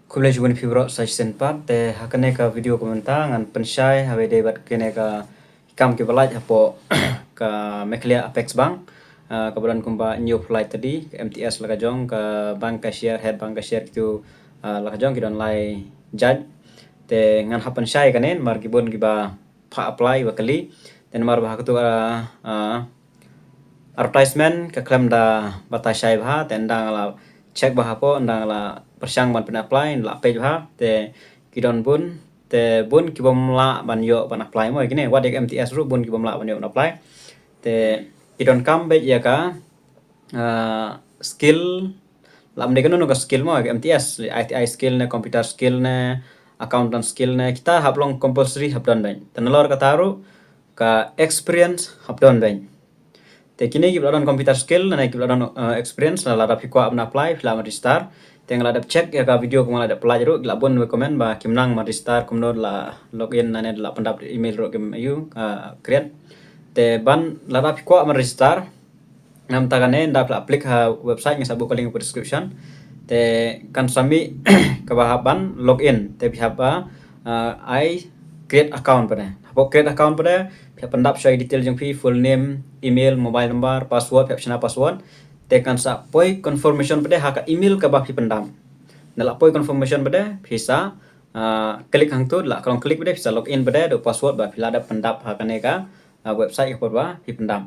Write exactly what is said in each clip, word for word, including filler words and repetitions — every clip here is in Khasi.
Khublei shibun phi bro sa shisien pat, te ha kane ka video ka mynta ngan pynshai ha kaba ïadei bad kine ki kam kiba lait hapoh ka Meghalaya Apex Bank. Ah, kaba don kumba hynñiew phew lai tylli, ka M T S la ka jong, ka bank cashier, head bank cashier, kitu, ah, la ka jong, ki don lai jait. Te ngan hap pynshai kane namar ki bun kiba phah apply ba kylli. Te namar ba ha katu, ah, ah, advertisement ka khlem da batai shai bha, te ynda nga la check bha hapoh, ynda nga la pyrshang ban pyn-apply, la peit bha, te ki don bun, te bun ki bym lah ban ïoh ban apply mo ïa kine, wat ïa ka M T S ruh bun ki bym lah ban ïoh ban apply. Te ki don kam beit ïa ka, ah, skill, lah ban dei kano kano ka skill mo, ka M T S, I T I skill ne, computer skill ne, accountant skill ne, kita hap long compulsory, hap don beit. Te nalor kata ruh ka experience hap don beit. Te kine kiba la don computer skill ne kiba la don, eh, experience, lada phi kwah ban apply, phi lah ban register. Te nga la dep check ïa ka video kumba la dep pynlait ruh, ki la bun wei comment ba kim nang ban register, kumno la login ne, ne la pyndap email ruh kim ïoh, eh, create. Te ban, lada phi kwah ban register, namar kane, ynda phi la click ha website, nga sa buh ka link ha description. Te kan sa mih kaba hap ban login, te phi hap ba, ah, ai create account pat de. Hapoh create account pat de, phi hap pyndap shuwa ïa ki detail jong phi, full name, email, mobile number, password, phi hap shna password. Te kan sa poi confirmation pat de ha ka email kaba phi pyndap. Ynda la poi confirmation pat de, phi sa, ah, click hangtu, la ka long click pat de, phi sa login pat de, da u password ba phi la dep pyndap ha kane ka, ah, website ka por ba phi pyndap.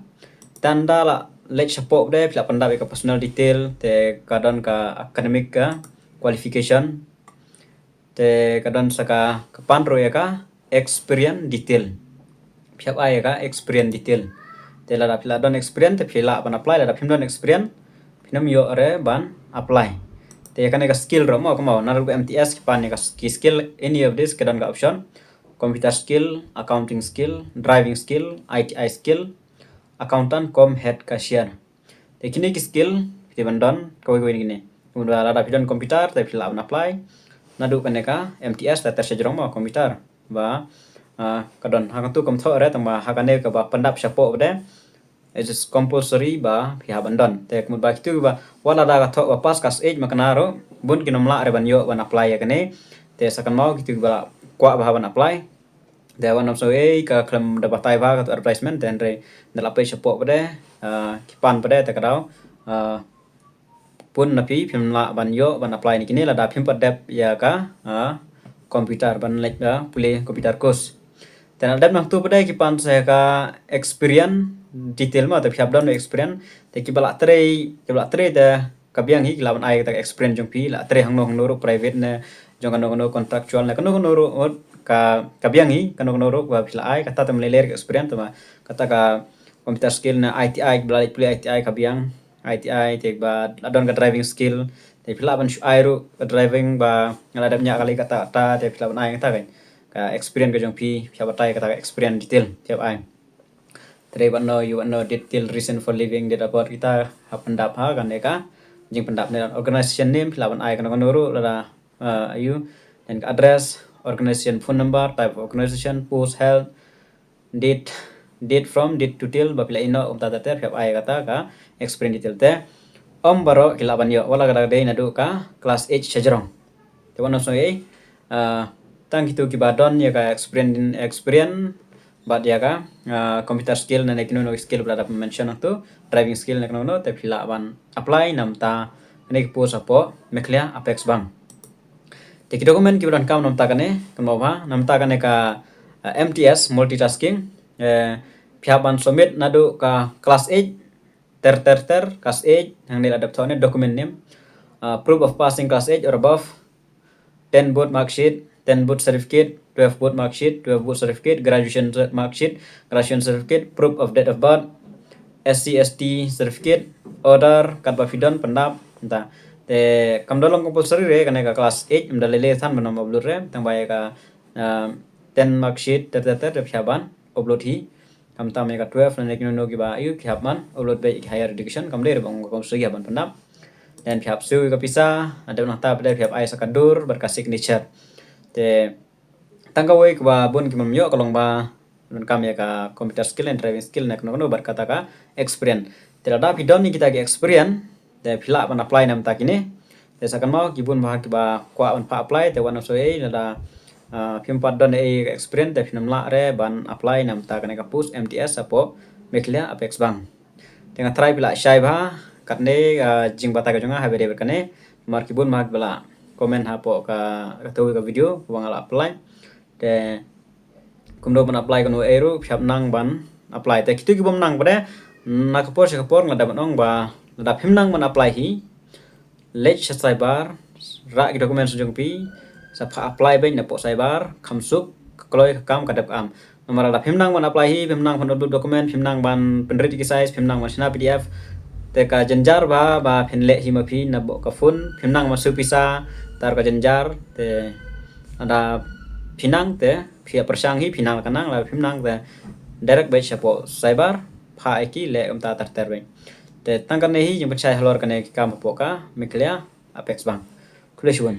Te ynda la leit shapoh pat de, phi la pyndap ïa ka personal detail, te ka don ka academic ka qualification, te ka don sa ka, ka pan ruh ïa ka experience detail. Phi hap ai ïa ka experience detail. Te lada phi la don experience te phi lah ban apply, lada phim don experience phin ym ïoh re ban apply. Te ïa kane ka skill ruh mo, kumno, naduh ka M T S ki pan ïa ka ski-, skill, any of this, ka don ka option. Computer skill, accounting skill, driving skill, I T I skill, accountant cum head cashier. Te kine ki skill phi dei ban don kawei kawei na kine. Kumba lada phi don computer te phi lah ban apply. Naduh kane ka M T S te ter shajrong mo computer. Ba, ah, ka don ha katu kam thoh re, tang ba ha kane kaba pyndap shapoh pat de, it is compulsory ba phi hap ban don. Te kumba kitu ba, wat lada ka thoh ba pass class eight ma kane ruh, bun kin ym lah re ban ïoh ban apply ïa kane. Te sa kynmaw kitu ba kwah ba hap ban apply. Te wat nym sngew ei, ka khlem da batai bha katu advertisement, te hynrei ynda la peit shapoh pat de, ah, ki pan pat de, te ka daw, ah, bun na phi phim lah ban ïoh ban apply na kine lada phim pat dep ïa ka, ah, computer, ban leit, ah, pule computer course. Te ynda la dep nangtu pat de ki pan sa ka experience detail mo, te phi hap don experience, te kiba la trei, kiba la trei te ka biang hi, ki lah ban ai kata ka experience jong phi, la trei hangno hangno ruh, private ne, jong kano kano, contractual ne, kano kano ruh, ka, ka biang hi, kano kano ruh ba phi la ai, kata te ym lei lei ka experience, te ba kata ka computer skill ne, I T I, ba la leit pule I T I ka biang, I T I, te ba la don ka driving skill, te phi lah ban shu ai ruh ka driving ba nga la dep ñiah kali kata, kata, te phi lah ban ai kata ka, ka experience ka jong phi, phi hap batai kata ka experience detail, phi hap ai. Trei bad no, ïoh bad no, detail, reason for leaving, date of birth, kita hap pyndap ha kane ka jingpyndap ne. Organization name phi lah ban ai kano kano ruh, lada, uh, ïoh. Then ka address, organization phone number, type of organization, post held, date, date from, date to till, ba phi la ïehnoh, kumta ter ter, phi hap ai kata ka experience detail te. Ym baroh ki lah ban ïoh, wat la ka dei naduh ka class eight shajrong. Te wat nym sngew ei, ah, tang kitu kiba don ïa ka experience, experience bad ïa ka, ah, computer skill ne kino kino skill ba la dep mention hangtu, driving skill ne kino kino, te phi lah ban apply namar kane ka post hapoh Meghalaya Apex Bank. Te ki document kiba donkam namar kane, kumno ba, namar kane ka, ah, M T S, multitasking, eh, phi hap ban submit naduh ka class eight, ter ter ter, class eight, hangne la dep thoh ne document name, ah, proof of passing class eight or above, ten board mark sheet, ten board certificate, twelve board mark sheet, twelve board certificate, graduation cer-, mark sheet, graduation certificate, proof of date of birth, S C S T certificate, order, katba phi don pyndap, nta. Te kam da long compulsory re, kane ka class eight, ym da lei lei than ban ym upload re, tang ba ïa ka, ah, ten mark sheet, ter ter ter, te phi hap ban upload hi. Khamtam ïa ka twelve ne kino kino kiba ïoh, phi hap ban upload beit ïa ki higher education, kam dei re ba ong ka compulsory hap ban pyndap. Then phi hap siew ïa ka pisa, hadien nangta pat de phi hap ai sa ka dur bad ka signature. Te tang kawei kaba bun ki bym ïoh ka long ba donkam ïa ka computer skill and driving skill ne kano kano bad kata ka experience. Te lada phi don ïa kita ki experience, te phi lah ban apply namar kine. Te sa kynmaw ki bun bah kiba kwah ban phah apply te wat nym sngew ei lada, ah, phim pat don ei experience te phin ym lah re ban apply namar kane ka post M T S hapoh Meghalaya Apex Bank. Te nga trai phi lah shai bha katne, ah, jingbatai ka jong nga ha ba dei bad kane. Namar ki bun bah kiba la comment hapoh ka, kata ka video kaba nga la apply. Te kumno ban apply kano ei ruh, phi hap nang ban apply. Te kito ki bym nang pat de, na ka por sha ka por nga da ban ong ba lada phim nang ban apply hi, leit sha cyber, rah ki documents jong phi, sa phah apply beit napoh cyber, kham suk, ka kloi ka kam ka dep ka am. Namar lada phim nang ban apply hi, phim nang ban upload document, phim nang ban pynrit ki size, phim nang ban shna P D F, te ka jynjar ba, ba phin leh hi ma phi napoh ka phone, phim nang ban siew pisa, tar ka jynjar, te lada phi nang te phi ïa pyrshang hi, phi nang la ka nang, lada phim nang te direct beit shapoh cyber, phah ïa ki leh kumta ter ter beit. Te tang kane hi jingpynshai halor kane ki kam hapoh ka Meghalaya Apex Bank. Khublei shibun.